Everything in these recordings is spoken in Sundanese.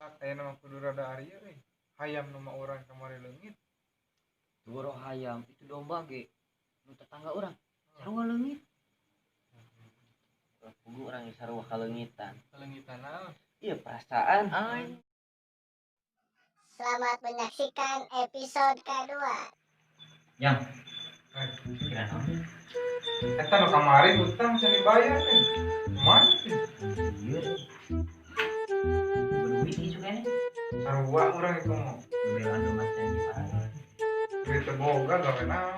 Tak aya nama kudu rada ari euy. Hayam nu mah urang kamari leungit. Boro hayam itu domba ge. Nu tetangga urang. Sarua leungit. Pugu urang ge sarua kaleungitan. Leungitan naon? Iya perasaan. Ay. Selamat menyaksikan episode kedua. Yang Eh, kira naon? Eta nu kamari hutang can dibayar euy. Kumaha sih? Iya. Berduit ieu kayaknya. Sarua urang ieu mah. Bebelan domba can dibayar. Duit teu boga gawe naon.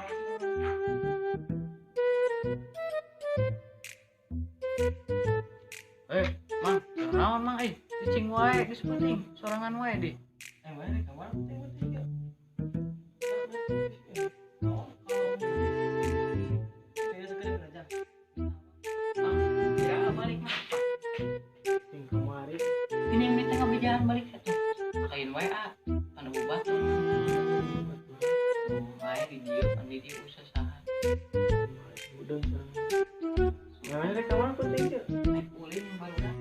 Eh, Mang, naon Mang eh? Cicing wae geus penting, sorangan wae di. Eh, mana kamar penting ya. Mang, ya balik Mang. Ting kamari. Ini yang minta ngabejahan balik atuh. Kain wae ah, anu batur. Wae di dieu, pan di dieu usah saha. Udah sana. Nah, ini kamar penting ya. Naik ulin barudak,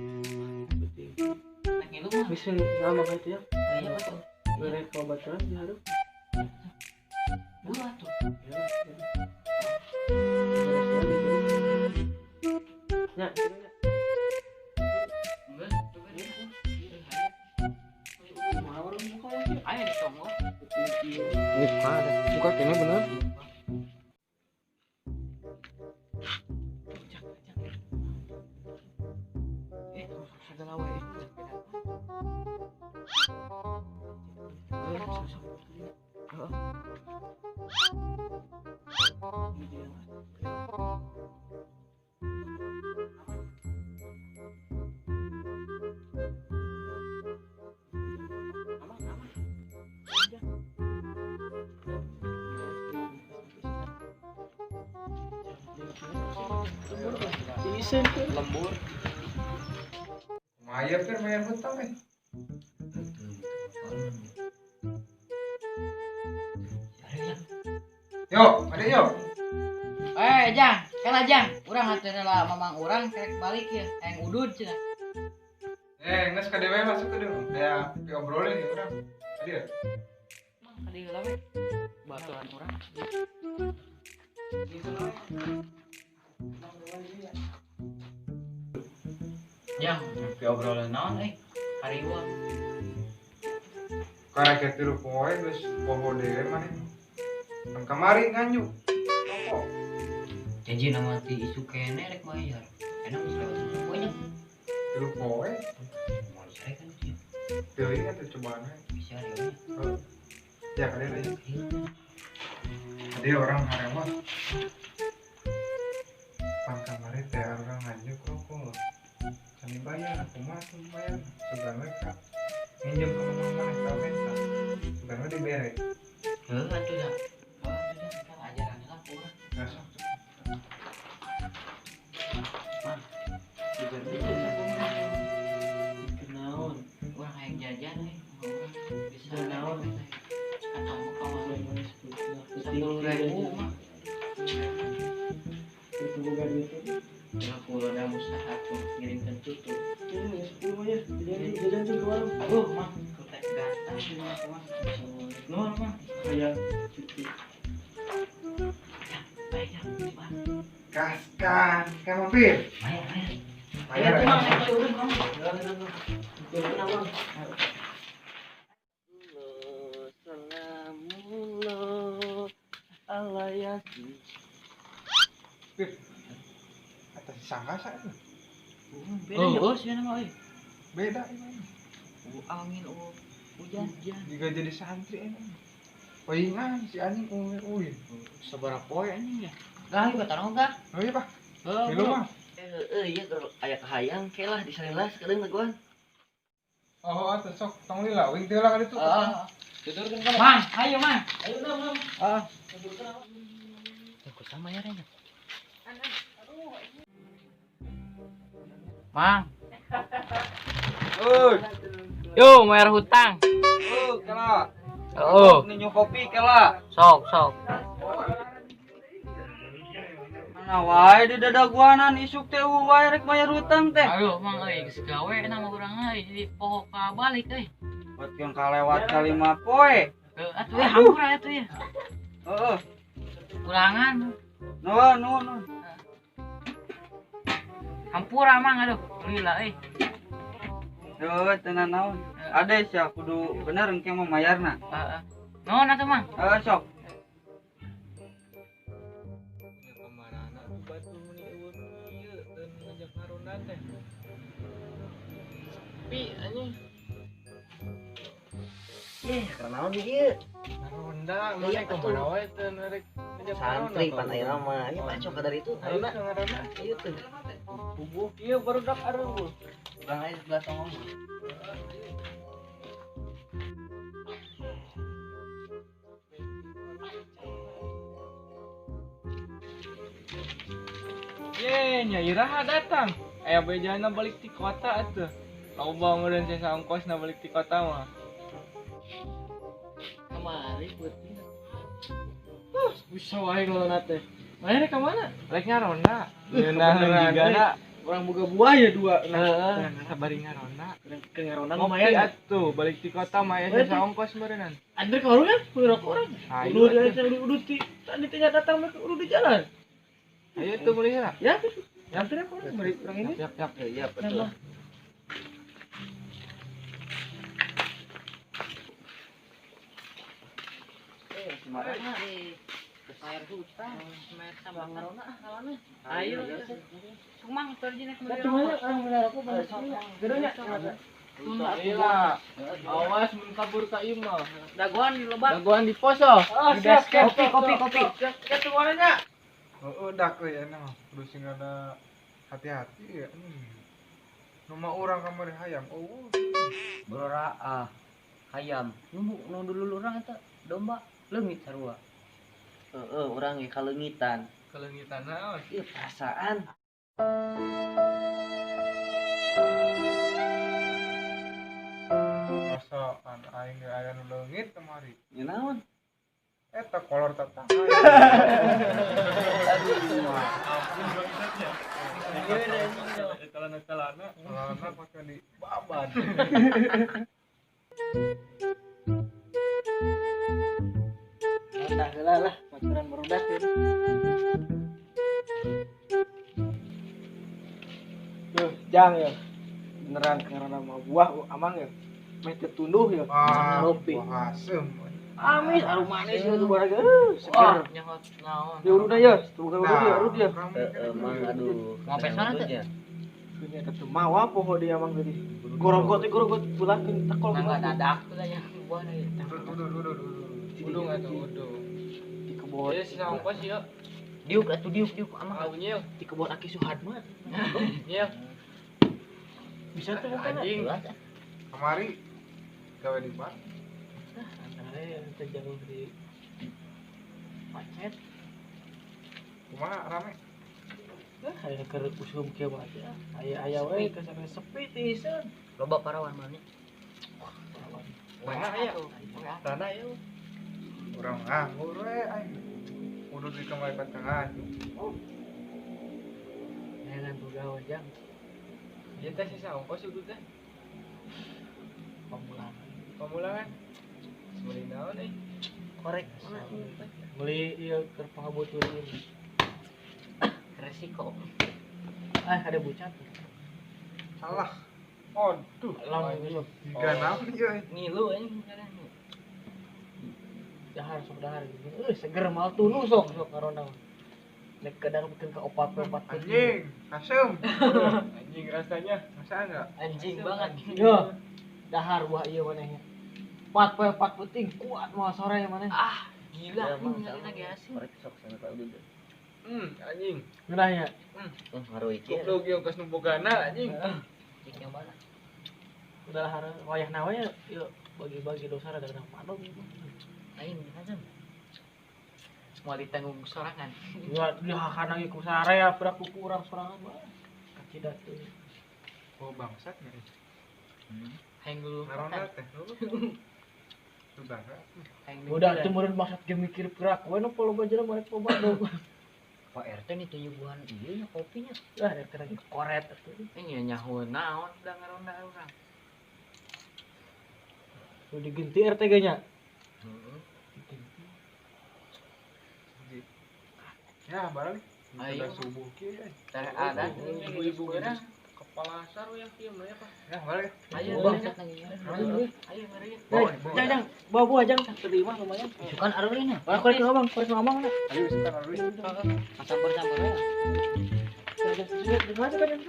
Penting. naik ngilu mah. Bisa sama kayak itu ya. Iya betul. Mereka kobaturan di hareup. Dua tuh. Ya. Ya. Enggak, coba deh. Ayo di tonggo. Buka ada. Buka kayaknya bener. Cak, cak. Eh, segala wae. Eh, sok, sok. Heeh. Aman, aman. Lembur. Kumaha pir bayar hutang euy. Yo, ada yo. Eh, Jang, kela Jang. Urang hateuna lah mamang urang kerek balik ya. Hayang udud cenah. Eh, geus ka dewe masuk ke dewe. Ya, diobrolin ya urang. Tadi ya. Mang ka dieu lah we. Baturan urang. Jang, diobrolin naon euy? Hariwang. Karek tilu poe geus poho dewe maneh. Kan kamari nganjuk. Toko. Janji nama ti isu kene rek bayar. Enak geus lewat sepuluh poe nya. Tilu poe. Moal sare kan itu. Teuing atuh cobaan we. Bisa ya. Heeh. Ya kali aja. Tadi orang harewa. Pan kamari teh orang nganjuk rokok. Can dibayar, kumaha tuh bayar? Sugan we ka nginjem ka mamang maneh ka menta. Sugan we dibere. Heuh atuh da. Oh, atuh Jang, kan ajaran lah ku urang. Nah, sok. Mang, juga gitu Kenaon. urang hayang jajan euy, urang bisa Naon? Atau mau ka warung 10.000 mah. Itu boga duit. Aku ada usaha tuh ngirimkan tutup. Ini 10 ya. Jajan jajan ke warung. Aduh, mang, kutek ganteng sih mah, mah. Nuhun, mah. Kayak cuci. Ya, baik ya, coba. Gaskan, kayak mampir. Bayar, bayar. Bayar. Ya, mang, naik turun, mang. Itu kenapa? Salamullah ala yasin. Pir. Atas sangkasa itu. Beda ya. Oh, sih nama euy. Beda ini. Oh, angin, oh, hujan. Jika jadi santri emang. Palingan si anjing ulin. Sabaraha poe anjing ya. Gah, ieu tarong gah. Oh iya, Pak. Heuh, Milu mah. Eh, iya keur aya kahayang ke lah disalila sakedeung teguhan. Oh, atuh sok tong lila wing teh lah ka ditu. Heeh. Tuturkeun ka. Mang, ayo mang. Ayo dong, Mang. Heeh. Tunggu sama ya Renya. Mang, Oi, yo bayar hutang. oh, kela. Oh, Ninyo kopi kela. sok sok. Mana wae di dadaguanan isuk teh wae rek bayar hutang teh. Aduh, mang euy geus gawe na mah urang euy jadi poho ka balik euy. Buat yang kalewat kalima poe. Heuh atuh ya hampura atuh ya. Heeh. Kurangan. Nuhun nuhun nuhun. Hampura mang aduh, lila euy. Heuh teu nanaon. Ade sia kudu bener engke mah mayarna. Heeh. Nuhun atuh mang. Heeh sok. Kamarana tuh batu meni eueuh kieu teu ngajak ngaronda teh. Sepi anjing. Ih, karena naon di dieu? Ngaronda, mana kumaha wae teu rek ngajak ngaronda. Santri pan ayeuna mah. Ieu paco ka dari itu. Ayo ngaronda. Ayo tuh. Bubuh kieu barudak areuh. Urang aya sebelah tongong. Ye, nya iraha datang. Aya bejana balik ti kota atuh. Loba meureun sesa ongkosna balik ti kota mah. Kamari peuting. Bisa wae ngalona teh. Mana rek ka mana? Rek ngaronda. Ngeunah jigana. Urang boga buah ya dua. Heeh, sabari ngaronda. Ke ngaronda Ngopi lumayan. atuh balik ti kota mah aya sesa ongkos meureunnan. Andre ka warung ya? Kudu rokok urang. Ayo Udah atuh. udah ti tadi teh datang mah udah di jalan. Ayo tuh meuli heula. Ya, ya antri aku urang beri urang ini. Siap siap. Iya, betul. Bayar hutang, bayar sama ngarona ah kalana. Ayo. Sumang teu jeung Nah, cuma orang bener aku balik sini. Gedonya. Lila. Awas mun kabur ka imah. Dagoan lebat. Dagoan di poso. Oh, Di siap, basket. Kopi kopi kopi. Siap warnanya. Heeh, dak euy enak mah. Kudu sing ada hati-hati ya. Nu mah urang kamari hayam. Oh. Berora ah hayam. Nu nu dulur urang eta domba leungit sarua. Heeh, urang ge kaleungitan. Kaleungitan naon? Ieu perasaan. Perasaan aing ge aya nu leungit kamari. Ya naon? Eta kolor tatang. Aduh. Ampun bangsatnya. Celana-celana, celana pakai di babat. Udah heula lah, pacaran barudak ya. Tuh, jang ya. Beneran karena mah buah amang ya. Meh teu tunduh ya. Ah, Ngopi. buah asem. Amis, arum manis ya tuh barang. Seger. Nyahot naon. Ya udah ya, tuh udah ya, udah ya. Heeh, mang aduh. Ngopi sana teh? Ini eta teu mawa poho dia amang tadi. Gorogot teh gorogot pulangkeun tekol. Mangga dadak tuh nya buah deui. Udah udah udah. Udung atuh udung. Di kebon. Jadi sisa ongkos ieu. Diuk atuh diuk diuk amang. Au nyil. Di kebon Aki Suhadma. Nyil. Bisa tuh bukan? Anjing. Kamari gawe di mana? Antara teu jauh di macet. Kumaha rame? Nah, aya keur usum kieu mah teh. Aya aya we kesana sepi tiiseun. Loba parawan mah nya. Mana aya? Tanah ieu. Urang nganggur we aing. Kudu di kamari patengan. Jangan boga jang Ieu teh sisa ongkos itu teh. pamulangan. Pamulangan. Meuli naon euy? Korek beli ieu keur pangabuturin. Resiko. Ah, ada bucat. Salah. Aduh, Lang ieu. Tiga naon ieu euy. Ngilu anjing kadang. Dahar sok dahar gitu. Seger mal tunu sok sok karona. Nek kadang bikin ke opat-opat. Anjing, asem. Anjing rasanya, masa enggak? Anjing banget. Yo. Dahar buah ieu manehnya. Empat poe empat penting kuat moal sore maneh. Ah, gila Ya, mang anjing lagi asin. Korek sok sana ka udah. Anjing. Ngeunah nya. Ngaruh iki. Goblok ieu geus nu bogana anjing. Cik yang mana? Udah dahar wayahna we ieu bagi-bagi dosa rada kena padong. Lain aja. Moal ditanggung sorangan. Ya dihakana ge ku sarea pira ku urang sorangan mah. Kacida teh. Oh bangsat nih. Hayang dulu. Ngaronda teh. Tuh bangsa. Hayang Udah tuh meureun maksud ge mikir pira we nu loba jelema rek loba dong. Pak RT nih tunyuguhan ieu nya kopinya. Ah, RT lagi koret atuh. Ini nyaho naon da ngaronda urang. Udah diganti RT ge nya. Heeh. Ya, balik. Ayo. Udah subuh kieu. Teh ada Ibu-ibu urang. Kepala saru yang kieu mah ya, Pak. Ya, balik. Ayo, Bangsat lagi ya. Ayo. Ayo ngeri. Bawa, bawa. Jang, jang, bawa buah jang, tadi mah lumayan. Isukan arurina. Orang korek ngomong, korek ngomong lah. Ayo sekarang. Campur-campur ya. Jang, jang, di mana kan yang